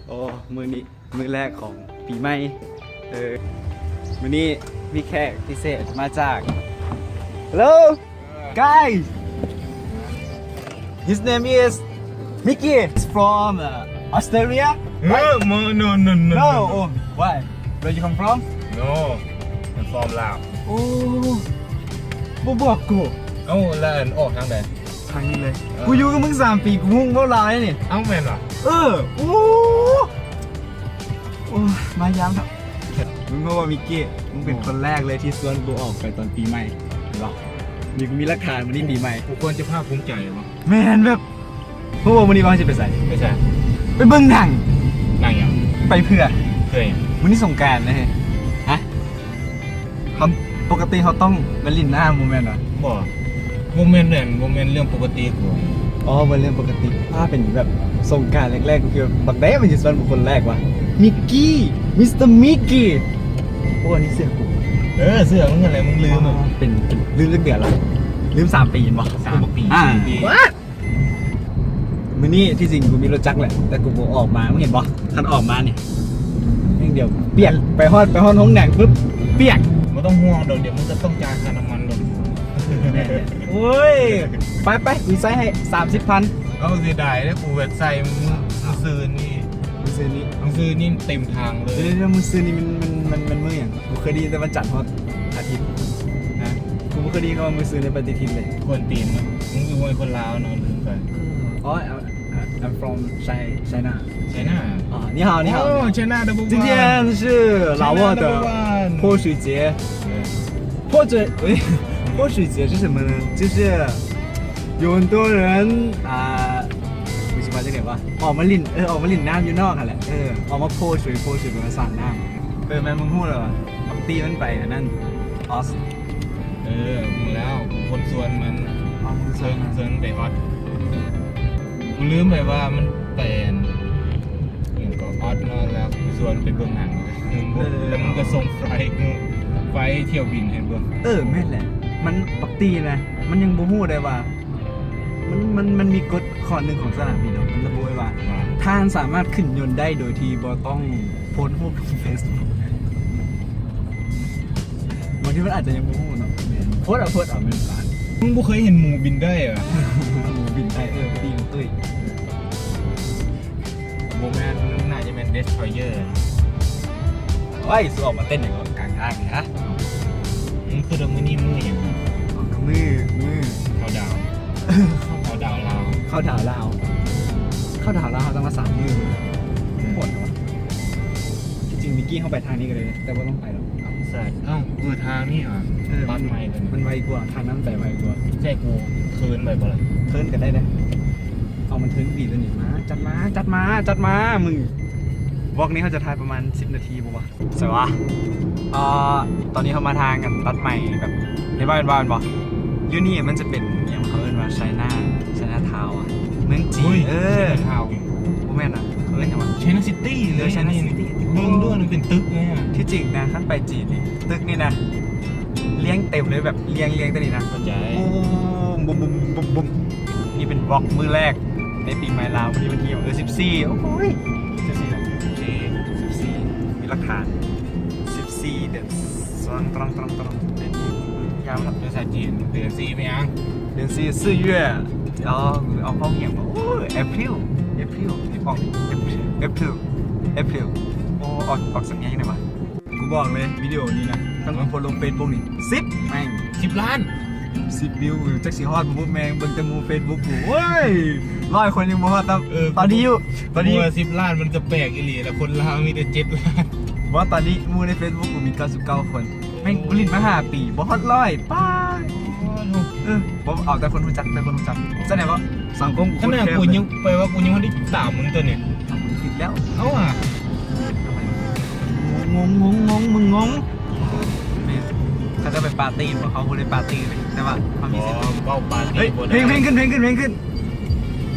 ໂອ້ ມື້ນີ້ມື້ແລກຂອງປີໃໝ່. ເອີ ມື້ນີ້ມີແຂກພິເສດມາຈາກ Hello guys, his name is Mickey. He's from, uh, Australia. No, no, no, no, no, no. Oh, why? Where you come from? No, I'm from Laos. ໂອ້ ບໍ່ບອກກູ. ເອົ້າ ແລ້ວອັນອອກທາງໃດ? ທາງນີ້ເລີຍ. ເອີ ກູຢູ່ກັບມຶງສາມປີ ກູຮູ້ເວົ້າລາວໄດ້ນີ້. ເອົ້າ ແມ່ນຫວາ? ເອີ ໂອ້ ໂອ້ ມາຢາມເນາະ. ມຶງຮູ້ວ່າ ມິກກີ້ ມຶງເປັນຄົນແລກເລີຍທີ່ຊວນກູອອກໄປຕອນປີໃໝ່ ເຫັນບໍ່? ນີ້ ກູມີຫຼັກຖານ ມື້ນີ້ປີໃໝ່. ກູຄວນຈະພາກພູມໃຈບໍ່? ແມ່ນ ແບບ ຮູ້ບໍ່ມື້ນີ້ວ່າເຮົາຊິໄປໃສ? ໄປໃສ? ໄປເບິ່ງໜັງ. ໜັງຫຍັງ? ໄປເພື່ອ ເພື່ອຫຍັງ? ມື້ນີ້ສົງການນະ. ຮະ? ເຮົາ ປົກກະຕິເຮົາຕ້ອງໄປຫຼິ້ນນ້ຳ ບໍ່ແມ່ນຫວາ? ບໍ່ ບໍ່ແມ່ນແມ່ນ ບໍ່ແມ່ນເລື່ອງປົກກະຕິກູ. ອໍ ບໍ່ແມ່ນເລື່ອງປົກກະຕິ. ຖ້າເປັນແບບສົງການແລກໆ ກູຄິດວ່າບັກແດ້ມັນຊິຊວນກູຄົນແລກຫວາ? ມິກກີ້ ມິສເຕີມິກກີ້. ໂອ້ ອັນນີ້ເສື້ອກູ. ເອີ ເສື້ອມຶງຫັ້ນແຫຼະ ມຶງລືມ. ອໍ ເປັນ ເປັນ ລືມຈັກເດືອນລະ? ລືມສາມປີແມ່ນບໍ່? ສາມປີ. ອ່າ ສີ່ປີ. ມື້ນີ້ທີ່ຈິງກູມີລົດຈັກແຫຼະ ແຕ່ກູບໍ່ອອກມາ. ມຶງເຫັນບໍ່? ຄັນອອກມານີ້ ແມ່ງດຽວປຽກ. ໄປຮອດ ໄປຮອດໂຮງໜັງປຶບ ປຽກ. ບໍ່ຕ້ອງຫ່ວງດອກ ດຽວມຶງກະຕ້ອງຈ່າຍຄ່ານ້ຳມັນລົດ. ໂອ້ຍ ໄປໆ ກູໃສ່ໃຫ້ສາມສິບພັນ. ເອົາ ເສຍດາຍເດ້ ກູແບບໃສ່ມື້ ມື້ຊືນນີ້ ມື້ຊືນນີ້ ມື້ຊືນນີ້ເຕັມຖັງເລີຍ. ດຽວໆ ມື້ຊືນນີ້ມັນ ມັນ ມັນ ມັນມື້ຫຍັງ? ກູເຄີຍໄດ້ຍິນແຕ່ວັນຈັນຮອດອາທິດນະ. ກູບໍ່ເຄີຍໄດ້ຍິນຄຳວ່າມື້ຊືນໃນປະຕິທິນເລີຍ. ກວນຕີນເນາະ ມຶງຄືຄົນລາວເນາະ ລືມໄປ. ອໍ I'm from China. China. ອໍ 你好，你好。 哦，China number one. 今天是老挝的泼水节。对。泼水，诶，泼水节是什么呢？就是有很多人 ອ່າ ມີຊິວ່າຈັ່ງໃດວະ ອອກມາຫຼິ້ນ ເອີ ອອກມາຫຼິ້ນນ້ຳຢູ່ນອກຫັ້ນແຫຼະ. ເອີ ອອກມາໂພສວຍ ໂພສວຍ ແປວ່າສາດນ້ຳ. ເອີ ແມ່ນ ມຶງຮູ້ແລ້ວຫວາ? ບັກຕີມັນໄປອັນນັ້ນ ອອສ. ເອີ ຮູ້ແລ້ວ ກູຄົນຊວນມັນ. ອໍ ມຶງຊວນມັນ ເຊີນໄປອອສ. ກູລືມໄປວ່າມັນໄປອັນ ຫຍັງເກາະ ອອສເນາະ ແລ້ວຊວນໄປເບິ່ງໜັງ. ເອີ ແລ້ວມຶງກະສົ່ງໄຟລ໌ ໄຟລ໌ຖ້ຽວບິນໃຫ້ເບິ່ງ. ເອີ ແມ່ນແຫຼະ ມັນ ບັກຕີນະ ມັນຍັງບໍ່ຮູ້ໄດ້ວ່າ ມັນ ມັນ ມັນມີກົດຂໍ້ໜຶ່ງຂອງສະໜາມບິນເນາະ ມັນລະບຸໄວ້ວ່າ ວ່າ ທ່ານສາມາດຂຶ້ນຍົນໄດ້ໂດຍທີ່ບໍ່ຕ້ອງໂພສຮູບລົງເຟສບຸກ. ບາງທີມັນອາດຈະຍັງບໍ່ຮູ້ເນາະ. ແມ່ນ ໂພສເອົາ ໂພສເອົາ. ແມ່ນປານ ມຶງບໍ່ເຄີຍເຫັນໝູບິນໄດ້ຫວາ? ໝູບິນໄດ້ ເອີ ຕີນຕຸ້ຍ. ບໍ່ແມ່ນ ມັນໜ້າຈະແມ່ນເດສທຣອຍເຢີ. ໂອ້ຍ ຊິອອກມາເຕັ້ນຫຍັງກາງທາງນີ້ຮະ? ມື້ຄືມື້ນີ້ມື້ຫຍັງ? ມື້ ມື້ເຂົ້າດາວ ເຂົ້າດາວລາວ ເຂົ້າດາວລາວ ເຂົ້າດາວລາວ ເຮົາຕ້ອງມາສາມມື້. ໂຫດຫວະ. ທີ່ຈິງເມື່ອກີ້ເຮົາໄປທາງນີ້ກະໄດ້ ແຕ່ບໍ່ຕ້ອງໄປດອກ. ເອົ້າ ໃສ່ ເອົ້າ ເອີ ທາງນີ້ຫວາ? ເອີ ຕັດໃໝ່ເລີຍ ມັນໄວກວ່າ ທາງນັ້ນໄປໄວກວ່າ. ໃສ່ ກູເຄີຍໄປບໍ່ລະ? ເຄີຍກະໄດ້ເດ້. ເອົາ ມັນເທິງດີຕົວນີ້ ມາ ຈັດມາ ຈັດມາ ຈັດມາ. ມຶງ ວອກນີ້ເຮົາຈະຖ່າຍປະມານສິບນາທີບໍ່ວະ? ໃສຫວາ? ເອີ ຕອນນີ້ເຮົາມາທາງອັນຕັດໃໝ່ແບບ ເຫັນບໍ່ ເຫັນບໍ່ ເຫັນບໍ່? ຢູ່ນີ້ມັນຈະເປັນຫຍັງ ເຂົາເອີ້ນວ່າໄຊນາ ໄຊນາທາວ ເມືອງຈີນ. ເອີ ໄຊນາທາວ ບໍ່ແມ່ນນະ ເຂົາເອີ້ນຫຍັງຫວາ? ໄຊນາຊິຕີເລີຍ. ເອີ ໄຊນາຊິຕີ ເບິ່ງດ້ວຍ ມັນເປັນຕຶກເລີຍ. ທີ່ຈິງນະ ຄັນໄປຈີນນີ້ ຕຶກນີ້ນະ ລຽງເຕັມເລີຍ ແບບລຽງ ລຽງແຕ່ນີ້ນະ. ເຂົ້າໃຈ. ບຸມ ບຸມ ບຸມ ບຸມ. ນີ້ເປັນວອກມື້ແລກໃນປີໃໝ່ລາວ. ມື້ນີ້ວັນທີ ເອີ ສິບສີ່. ໂອ້ຍ ສິບສີ່ ສິບສີ່ ມີຫຼັກຖານ. ສິບສີ່ ເດືອນ ຕຣອງ ຕຣອງ ຕຣອງ ຕຣອງ ເດືອນນີ້ຍາມເນາະ. ພາສາຈີນ ເດືອນສີ່ແມ່ນຫຍັງ? ເດືອນສີ່ ສີ່ ເດືອນ. ເອົາ ເອົາ ເອົາຫຍັງວະ? ໂອ້ຍ April April ອອກ April April. ໂອ້ ອອກ ອອກສຳນຽງຈັ່ງໃດວະ? ກູບອກເລີຍ ວິດີໂອນີ້ນະ ຄັນກູໂພສລົງເຟສບຸກນີ້ ສິບ ແມ່ງ ສິບລ້ານ ສິບວິວ. ຈັກຊິຮອດບໍ່ ແມ່ງເບິ່ງແຕ່ໝູ່ເຟສບຸກກູ ໂອ້ຍ ຮ້ອຍຄົນຍັງບໍ່ຮອດຊ້ຳ. ເອີ ຕອນນີ້ຢູ່ ຕອນນີ້ຢູ່ ສິບລ້ານມັນກະແປກອີ່ຫຼີລະ ຄົນລາວມີແຕ່ເຈັດລ້ານ. ບໍ່ ຕອນນີ້ໝູ່ໃນເຟສບຸກກູມີເກົ້າສິບເກົ້າຄົນ. ແມ່ງ ກູຫຼິ້ນມາຫ້າປີ ບໍ່ຮອດຮ້ອຍ ປ້າ. ເອີ ບໍ່ ເອົາແຕ່ຄົນຮູ້ຈັກ ແຕ່ຄົນຮູ້ຈັກ. ຈັ່ງໃດກໍສັງຄົມ ຂະໜາດກູຍັງ ແປວ່າກູຍັງບໍ່ໄດ້ຕິດຕາມມຶງຕົວນີ້. ເອົາ ຜິດແລ້ວ. ເອົາຫວາ? ງົງ ງົງ ງົງ ມຶງງົງ. ແມ່ນ ເຂົາຈະໄປປາຕີ້ ພວກເຂົາບໍ່ໄດ້ປາຕີ້ເລີຍ ແຕ່ວ່າເຂົາມີສິດ. ເວົ້າປາຕີ້ບໍ່ໄດ້. ເພງ ເພງຂຶ້ນ ເພງຂຶ້ນ ເພງຂຶ້ນ.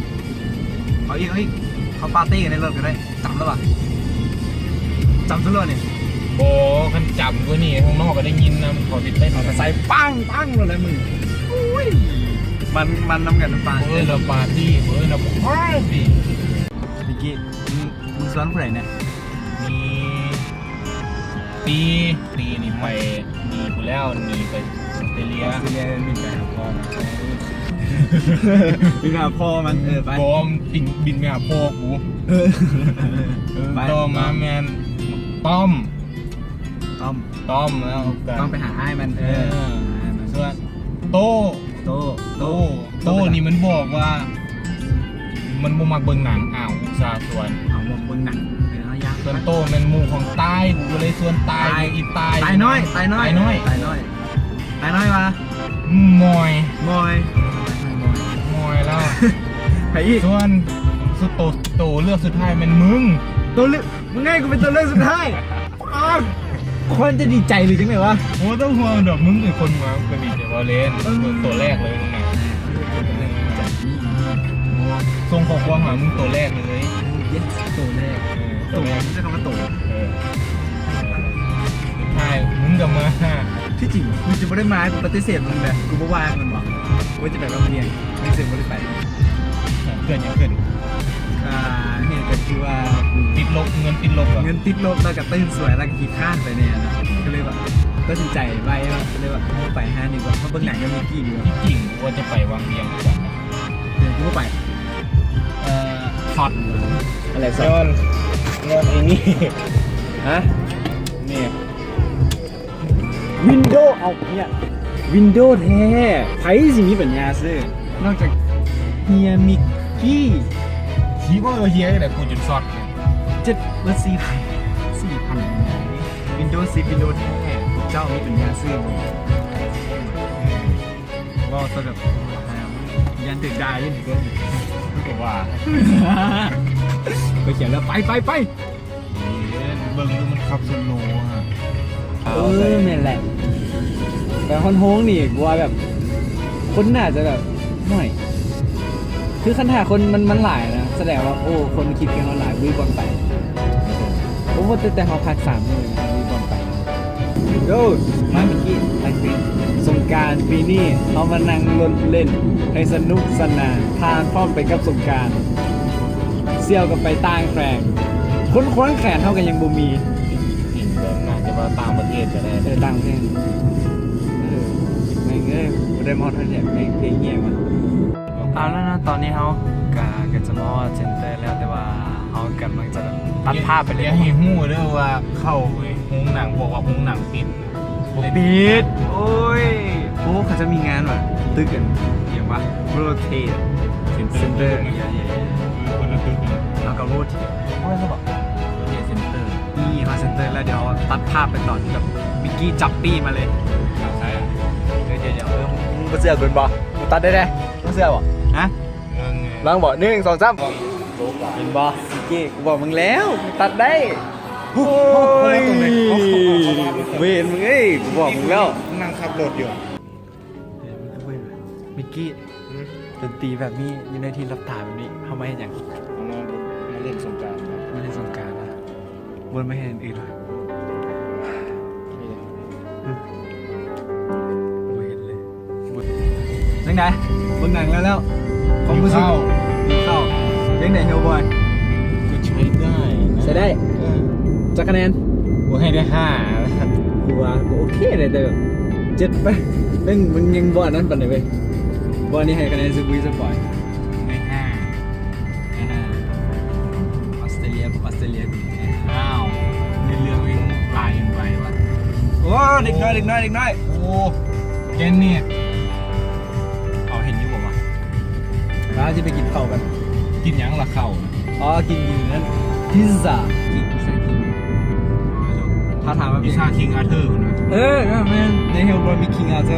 ເອົາອີກ ເອົາອີກ ເຂົາປາຕີ້ກັນໃນລົດກະໄດ້. ຈຳແລ້ວຫວາ? ຈຳສຸດແລ້ວນີ້. ບໍ່ ຄັນຈຳກວ່ານີ້ ຂ້າງນອກກະໄດ້ຍິນນຳ ເຂົາຊິເຕັ້ນ ເອົາກະໃສ່ປັງ ປັງໂລດແຫຼະມຶງ. ໂອ້ຍ ມັນ ມັນນຳກັນປາ ເອີ້ນວ່າປາຕີ້ ເອີ້ນວ່າປາຕີ້. ມີ ກີ້ ມຶງ ມຶງຊວນຜູ້ໃດແດ່? ມີ ຕີ ຕີນີ້ໄປ ໜີພຸ້ນແລ້ວ ໜີໄປອອສເຕຣເລຍ. ອອສເຕຣເລຍບິນໄປຫາພໍ່ມັນ ບິນໄປຫາພໍ່ມັນ. ເອີ ໄປ ບໍ່ ບິນ ບິນໄປຫາພໍ່ກູ. ເອີ ເອີ ໄປ ຕໍ່ມາແມ່ນຕ້ອມ ຕ້ອມ ຕ້ອມແລ້ວກໍຕ້ອງໄປຫາອ້າຍມັນ. ເອີ ເອີ ຫາອ້າຍມັນ. ສ່ວນໂຕ້ ໂຕ້ ໂຕ້ ໂຕ້ ໂຕ້ນີ້ມັນບອກວ່າ ມັນບໍ່ມັກເບິ່ງໜັງ. ອ້າວ ອຸດສ່າຊວນ ເອົາ ບໍ່ເບິ່ງໜັງ. ເອີ ເອົາ ຢ່າ ສ່ວນໂຕ້ແມ່ນໝູ່ຂອງຕາຍ ກູກໍເລີຍຊວນຕາຍ. ຕາຍ ອີຕາຍ ຕາຍນ້ອຍ ຕາຍນ້ອຍ ຕາຍນ້ອຍ ຕາຍນ້ອຍ ຕາຍນ້ອຍວ່າ ໝອຍ ໝອຍ ໝອຍແລ້ວ. ໃຜອີກ? ສ່ວນ ສຸດໂຕ ໂຕເລືອກສຸດທ້າຍແມ່ນມຶງ. ໂຕເລືອກ ມຶງໃຫ້ກູເປັນຕົວເລືອກສຸດທ້າຍ. ອ້າວ ຄວນຈະດີໃຈຫຼືຈັ່ງໃດວະ? ໂອ້ ບໍ່ຕ້ອງຫ່ວງດອກ ມຶງເປັນຄົນມາ ກໍດີໃຈ. ເວົ້າເລ່ນ. ເອີ ໂຕແລກເລີຍມຶງນະ. ເອີ ໂຕແລກ ມີ ມີ ໂອ້ ສົ່ງຂໍ້ຄວາມຫາມຶງໂຕແລກເລີຍ. ເອີ ເຢັດ ໂຕແລກ. ເອີ ໂຕແລກ ໃຊ້ຄຳວ່າໂຕ. ເອີ ສຸດທ້າຍມຶງກໍມາ. ທີ່ຈິງ ມຶງຈະບໍ່ໄດ້ມາໃຫ້ກູປະຕິເສດມຶງເດ້ ກູບໍ່ວ່າງແມ່ນບໍ່? ກູຈະໄປວັງວຽງ ມຶງຊິບໍ່ໄດ້ໄປ. ເກີດຫຍັງຂຶ້ນ? ອ່າ ເຫດກໍຄືວ່າ ຕິດລົບ ເງິນຕິດລົບເຫາະ? ເງິນຕິດລົບ ແລ້ວກໍຕື່ນສວຍ ແລ້ວກໍຂີ້ຄ້ານໄປແດ່ນະ. ກໍເລີຍແບບຕັດສິນໃຈໄວ ກໍເລີຍແບບບໍ່ໄປຮ້ານນີ້ກວ່າ ເພາະເບິ່ງໜັງກັບມິກກີ້ດີກວ່າ. ຈິງວ່າຈະໄປວັງວຽງຄືກັນນະ. ເອີ ຄືບໍ່ໄປ? ເອີ ຄອດ ອາເລັກ ຍ້ອນ ຍ້ອນໄອ້ນີ້. ຮະ? ນີ້ ວິນໂດ ເອົາ ເນຍ ວິນໂດແທ້ ໃຜຊິມີປັນຍາຊື້ ນອກຈາກເຮຍມິກກີ້. ຊິບໍ່ເຮຍຈັ່ງໃດ ກູຈົນຊັອກ. ເຈັດ ເບິດສີ່ພັນ ສີ່ພັນ ວິນໂດສິບ ວິນໂດແທ້ ເຈົ້າມີປັນຍາຊື້ບໍ່? ເວົ້າແຕ່ແບບ ຢ້ານຖືກດ່າຢູ່ນີ້ເດີ. ກູກໍວ່າ ໄປຂຽນແລ້ວ ໄປ ໄປ ໄປ. ເບິ່ງດູມັນຂັບສະໂລຫະ. ເອີ ແມ່ນແຫຼະ ໄປຮອດໂຮງນີ້ ກູວ່າແບບ ຄົນໜ້າຈະແບບ ຫ້ວຍ ຄືຄັນຖ້າຄົນມັນ ມັນຫຼາຍນະ ສະແດງວ່າ ໂອ້ ຄົນຄິດແຄ່ເຮົາຫຼາຍ ບໍ່ມີບ່ອນໄປ. ໂອ້ ແຕ່ ແຕ່ເຮົາພັກສາມມື້ ບໍ່ມີບ່ອນໄປ. ໂອ້ ມາເມື່ອກີ້ ໄປເປັນ ສົງການປີນີ້ ເຮົາມານັ່ງລົດຫຼິ້ນໃຫ້ສະໜຸກສະໜານ ຜ່ານພ້ອມໄປກັບສົງການ. ສ່ຽວກໍໄປຕ່າງແຂວງ ຄົນຂວາງແຂນເຮົາກໍຍັງບໍ່ມີ. ຈິງໆ ແບບໜ້າຈະວ່າຕ່າງປະເທດກໍໄດ້. ເອີ ຕ່າງປະເທດ. ເອີ ແມ່ງເອີຍ ບໍ່ໄດ້ມາຮອດແທ້ໆ ເພງ ເພງແຮງວ່ະ. ເອົາແລ້ວເນາະ ຕອນນີ້ເຮົາກະ ກະຈະມາຮອດເຊັນເຕີແລ້ວ ແຕ່ວ່າເຮົາກຳລັງຈະຕັດພາບໄປເລີຍ. ຢ່າໃຫ້ຮູ້ເດີວ່າເຂົ້າໂຮງໜັງ ບອກວ່າໂຮງໜັງປິດ. ບໍ່ປິດ. ໂອ້ຍ ໂອ້ ເຂົາຈະມີງານວ່ະ ຕຶກອັນຫຍັງວະ World Trade Center. ເອີ ຄົນລະຕຶກ. ແລ້ວກໍ World Trade ໂອ້ຍ ບໍ່ World Trade Center. ນີ້ຮອດເຊັນເຕີແລ້ວ ດຽວຕັດພາບໄປຕອນທີ່ແບບມິກກີ້ຈັບປີ້ມາເລີຍ. ເອົາໃສອະ? ເອີ ດຽວໆ ເອີ ມຶງບໍ່ເຊື່ອກູແມ່ນບໍ່? ກູຕັດໄດ້ເດ້ ມຶງເຊື່ອບໍ່? ຮະ? ລອງບໍ່? ໜຶ່ງ ສອງ ສາມ ເຫັນບໍ່? ເມື່ອກີ້ກູບອກມຶງແລ້ວ ຕັດໄດ້. ໂອ້ຍ ເວນມຶງເອີຍ ກູບອກມຶງແລ້ວ. ນັ່ງຂັບລົດຢູ່. ມິກກີ້ ດົນຕີແບບນີ້ ຢູ່ໃນທີ່ລັບຕາແບບນີ້ ເຮົາມາເຮັດຫຍັງ? ເຮົາມາ ມາຫຼິ້ນສົງການ. ມາຫຼິ້ນສົງການນະ. ບໍ່ມາເຮັດອັນອື່ນຫວະ? ບໍ່ເຫັນເລີຍ. ຈັ່ງໃດ? ເບິ່ງໜັງແລ້ວ ແລ້ວຄວາມຮູ້ສຶກ ຫິວເຂົ້າ ຫິວເຂົ້າ. ເປັນໃດ Hellboy? ກໍໃຊ້ໄດ້ນະ ໃຊ້ໄດ້. ເອີ ຈັກຄະແນນ? ກູໃຫ້ໄດ້ຫ້າ. ກູວ່າກໍໂອເຄເດ້ ແຕ່ແບບເຈັດໄປ. ເບິ່ງ ມັນຍັງບໍ່ອັນນັ້ນປານໃດເວີຍ. ບໍ່ ອັນນີ້ໃຫ້ຄະແນນສະປຸຍສະປອຍ. ໃຫ້ຫ້າ ໃຫ້ຫ້າ. ອອສເຕຣເລຍ ອອສເຕຣເລຍ. ອ້າວ ໃນເລື່ອງແມ່ງຫຼາຍເກີນໄປວ່ະ. ໂອ້ ເດັກນ້ອຍ ເດັກນ້ອຍ ເດັກນ້ອຍ. ໂອ້ ແກນເນັດ. ເອົາ ເຫັນຢູ່ບໍ່ວະ? ວ່າຊິໄປກິນເຂົ້າກັນ. ກິນຫຍັງລະເຂົ້າ? ອໍ ກິນຢູ່ນັ້ນ ພິຊຊາ ກິນພິຊຊາຄິງ. ຖ້າຖາມວ່າພິຊຊາຄິງອາເທີພຸ້ນນະ. ເອີ ແມ່ນ ໃນເຮວບອນມີຄິງອາເທີ.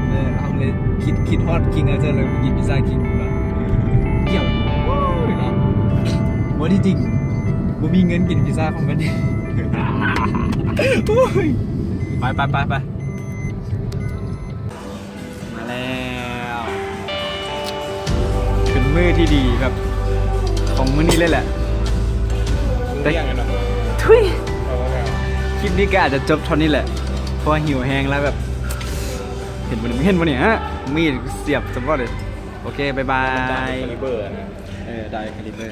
ເອີ ເຮົາເລີຍຄິດ ຄິດຮອດຄິງອາເທີ ແລ້ວໄປກິນພິຊຊາຄິງພຸ້ນນະ. ກ່ຽວ ໂອ້ຍເນາະ. ບໍ່ ທີ່ຈິງບໍ່ມີເງິນກິນພິຊຊາຂອງມັນ. ໂອ້ຍ ໄປ ໄປ ໄປ ໄປ. ມາແລ້ວ ເປັນມື້ທີ່ດີແບບຂອງມື້ນີ້ເລີຍແຫຼະ. ແຕ່ ທຸຍ ຄລິບນີ້ກໍອາດຈະຈົບເທົ່ານີ້ແຫຼະ ເພາະວ່າຫິວແຮງແລ້ວແບບ. ເຫັນບໍ່ນີ້ ເຫັນບໍ່ນີ້ ຮະ? ມີດສຽບສະເພາະເລີຍ. ໂອເຄ ບາຍບາຍ. ເອີ ໄດ້ຄາລີເບີ.